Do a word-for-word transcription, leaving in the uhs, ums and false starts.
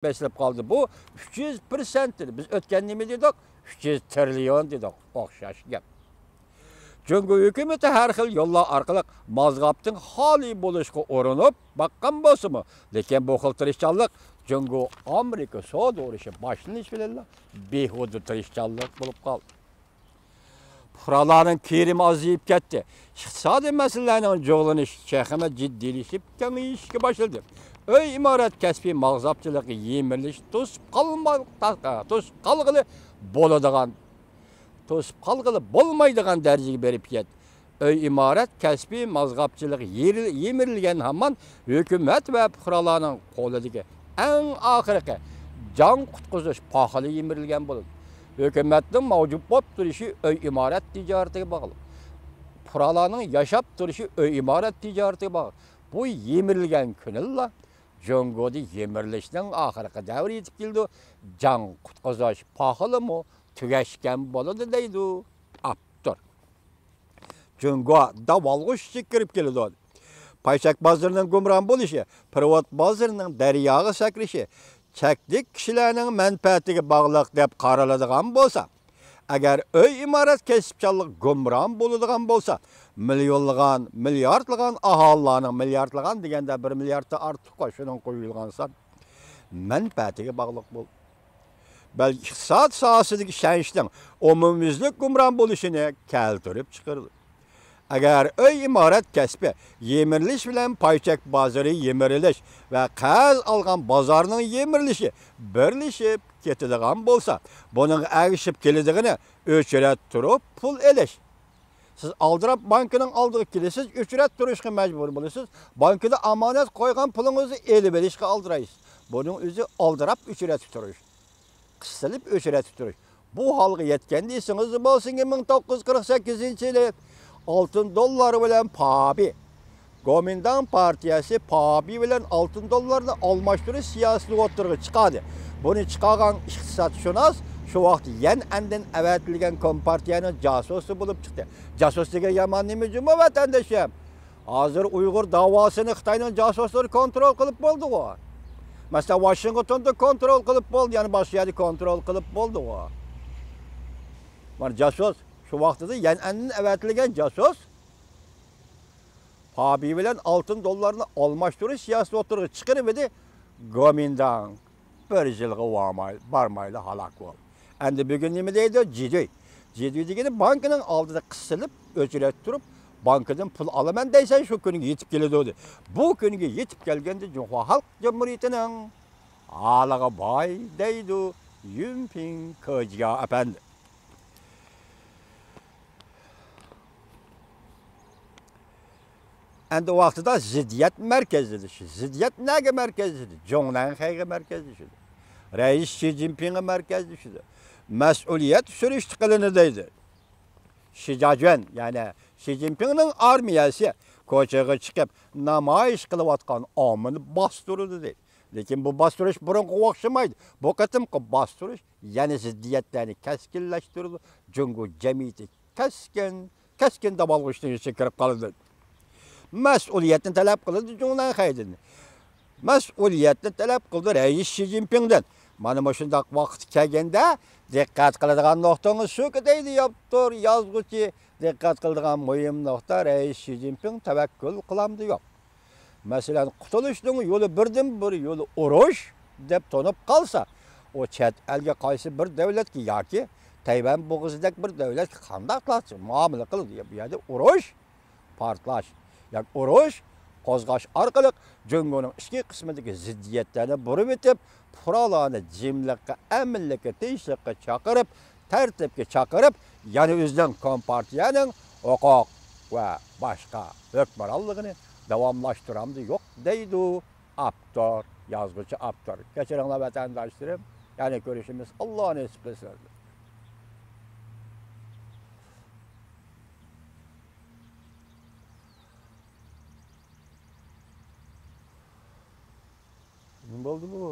بېسىلىپ قالدى. بۇ ئۈچ يۈز پىرسەنت دېدى. بىز ئۆتكەندە نېمە دېدۇق؟ ئۈچ يۈز تىرىليون دېدۇق. ئوخشاش گەپ. جۇڭگو ھۆكۈمىتى ھەر خىل يوللار ئارقىلىق مازغاپتىن خالىي بولۇشقا ئۇرۇنۇپ باققان بولسىمۇ، لېكىن بۇ خىل تىرىشچانلىق جۇڭگو ئامېرىكا سودا ئۇرۇشى باشلىنىش بىلەنلا بىھۇدە تىرىشچانلىق بولۇپ قالدى. پۇقرالارنىڭ كىرىمى ئازىيىپ كەتتى. ئىقتىسادىي مەسىلىلەرنىڭ جۇغلىنىشى تېخىمۇ جىددىيلىشىپ، كېڭىيىشكە باشلىدى. ئۆي ئىمارەت كەسپى مازغاپچىلىقى يىمىرىلىش توسۇپ قالما-، توسۇپ قالغىلى بولىدىغان، توسۇپ قالغىلى بولمايدىغان دەرىجىگە بېرىپ يەتتى. ئۆي ئىمارەت كەسپى مازغاپچىلىقى يېرىل-، يىمىرىلگەن ھامان ھۆكۈمەت ۋە پۇقرالارنىڭ قولىدىكى ئەڭ ئاخىرقى جان قۇتقۇزۇش پاخىلى يىمىرىلگەن بولىدۇ. ھۆكۈمەتنىڭ مەۋجۇت بولۇپ تۇرۇشى ئۆي ئىمارەت تىجارىتىگە باغلىق. پۇقرالارنىڭ ياشاپ تۇرۇشى ئۆي ئىمارەت تىجارىتىگە باغلىق. بۇ يىمىرىلگەن كۈنىلا جۇڭگودا يىمىرىلىشنىڭ ئاخىرقى دەۋرى يېتىپ كېلىدۇ. جان قۇتقۇزۇش پاخىلىمۇ تۈگەشكەن بولىدۇ، دەيدۇ ئاپتور. جۇڭگو داۋالغۇش ئىچىگە كىرىپ كېلىدۇ. پايچەك بازىرىنىڭ گۇمران بولۇشى، پېرېۋوت بازىرىنىڭ دەرياغا سەكرىشى چەكلىك كىشىلەرنىڭ مەنپەئەتىگە باغلىق دەپ قارىلىدىغان بولسا، ئەگەر ئۆي ئىمارەت كەسىپچانلىق گۇمران بولىدىغان بولسا، مىليونلىغان، مىلياردلىغان ئاھالىلەرنىڭ، مىلياردلىغان دېگەندە بىر مىلياردتىن ئارتۇق، شۇنىڭ قويۇلغان سان، مەنپەئەتىگە باغلىق بولىدۇ. بەلكى ئىقتىساد ساھەسىدىكى ئىشەنچنىڭ ئومۇميۈزلۈك گۇمران بولۇشىنى كەلتۈرۈپ چىقىرىدۇ. ئەگەر ئۆي ئىمارەت كەسپى يىمىرىلىش بىلەن پايچەك بازىرى يىمىرىلىش ۋە قەرز ئالغان بازارنىڭ يىمىرىلىشى بىرلىشىپ كېتىدىغان بولسا، بۇنىڭغا ئەگىشىپ كېلىدىغىنى ئۆچرەت تۇرۇپ پۇل ئېلىش. سىز ئالدىراپ بانكىنىڭ ئالدىغا كېلىسىز، ئۆچرەت تۇرۇشقا مەجبۇر بولىسىز. بانكىدا ئامانەت قويغان پۇلىڭىزنى ئېلىۋېلىشقا ئالدىرايسىز. بۇنىڭ ئۆزى ئالدىراپ ئۆچرەتتە تۇرۇش. قىستىلىپ ئۆچرەتتە تۇرۇش. بۇ ھالغا يەتكەندە ئېسىڭىزدە بولسۇن، مىڭ توققۇز يۈز قىرىق سەككىزىنچى يىلى ئالتۇن دوللار بىلەن پابى گومىنداڭ پارتىيەسى پابى بىلەن ئالتۇن دوللارنى ئالماشتۇرۇش سىياسىتىنى ئوتتۇرىغا چىقاردى. بۇنى چىقارغان ئىقتىسادشۇناس شۇ ۋاقىت يەنئەندىن ئەۋەتىلگەن كومپارتىيەنىڭ جاسۇسى بولۇپ چىقتى. جاسۇس دېگەن يامان نېمە جۇمۇ، ۋەتەندىشىم؟ ھازىر ئۇيغۇر داۋاسىنى خىتاينىڭ جاسۇسلىرى كونترول قىلىپ بولدىغۇ. مەسىلەن، ۋاشىنگتوندا كونترول قىلىپ بولدى، يەنە باشقا يەردە كونترول قىلىپ بولدىغۇ. مانا جاسۇس، شۇ ۋاقتىدا يەنئەندىن ئەۋەتىلگەن جاسۇس پابى بىلەن ئالتۇن دوللارنى ئالماشتۇرۇش سىياسىتىنى ئوتتۇرىغا چىقىرىۋىدى. گومىنداڭ بىر يىلغا بارماي-، بارمايلا ھالاك بولدى. ئەمدى بۈگۈن نېمە دەيدۇ؟ جىدۈي. جىدۈي دېگىنى بانكىنىڭ ئالدىدا قىستىلىپ، ئۆچرەت تۇرۇپ، بانكىدىن پۇل ئالىمەن دەيسەن، شۇ كۈنگە يېتىپ كېلىدۇ دېدى. بۇ كۈنگە يېتىپ كەلگەندە جۇڭخۇا خەلق جۇمھۇرىيىتىنىڭ ھالىغا ۋاي دەيدۇ يۈنپىڭ كېجيا ئەپەندى. ئەمدى ۋاقتىدا زىددىيەت مەركەزلىشىدۇ. زىددىيەت نەگە مەركەزلىشىدۇ؟ جۇڭنەنخەيگە مەركەزلىشىدۇ. رەئىس شى جىنپىڭغا مەركەزلىشىدۇ. مەسئۇلىيەت سۈرۈشتە قىلىنىدۇ دەيدۇ. شى جاجۈەن، يەنى شى جىنپىڭنىڭ ئارمىيەسى كوچىغا چىقىپ نامايىش قىلىۋاتقان ئاممىنى باستۇرىدۇ دەيدۇ. لېكىن بۇ باستۇرۇش بۇرۇنقىغا ئوخشىمايدۇ. بۇ قېتىمقى باستۇرۇش يەنە زىددىيەتلەرنى كەسكىنلەشتۈرىدۇ. جۇڭگو جەمئىيىتى كەسكىن، كەسكىن داۋالغۇشنىڭ ئىچىگە كىرىپ قالىدۇ. مەسئۇلىيەتنى تەلەپ قىلىدۇ جۇڭنەنخەيدىن. مەسئۇلىيەتنى تەلەپ قىلىدۇ رەئىس شى جىنپىڭدىن. مانا مۇشۇنداق ۋاقىت كەلگەندە دىققەت قىلىدىغان نۇقتىڭىز شۇكى دەيدۇ ياپتۇر يازغۇچى. دىققەت قىلىدىغان مۇھىم نۇقتا، رەئىس شى جىنپىڭ تەۋەككۈل قىلامدۇ يوق. مەسىلەن، قۇتۇلۇشنىڭ يولى بىردىنبىر يولى ئۇرۇش دەپ تونۇپ قالسا، ئۇ چەت ئەلگە قايسى بىر دۆلەتكە ياكى تەيۋەن بوغۇزىدەك بىر دۆلەتكە قانداق قىلارچە مۇئامىلە قىلىدۇ؟ بۇ يەردە ئۇرۇش، پارتلاش ياكى ئۇرۇش قوزغاش ئارقىلىق جۇڭگونىڭ ئىچكى قىسمىدىكى زىددىيەتلەرنى بۇرۇۋېتىپ، پۇقرالارنى جىملىققا، ئەمىنلىككە، تىنچلىققا چاقىرىپ، تەرتىپكە چاقىرىپ، يەنە ئۆزىنىڭ كومپارتىيەنىڭ ھوقۇق ۋە باشقا ھۆكۈمرانلىقىنى داۋاملاشتۇرامدۇ يوق دەيدۇ ئاپتور، يازغۇچى ئاپتور. كەچۈرۈڭلار ۋەتەنداشلىرىم، يەنە كۆرۈشىمىز، ئاللا نېسىپ قىلسۇن. نېمە بولدى بۇ؟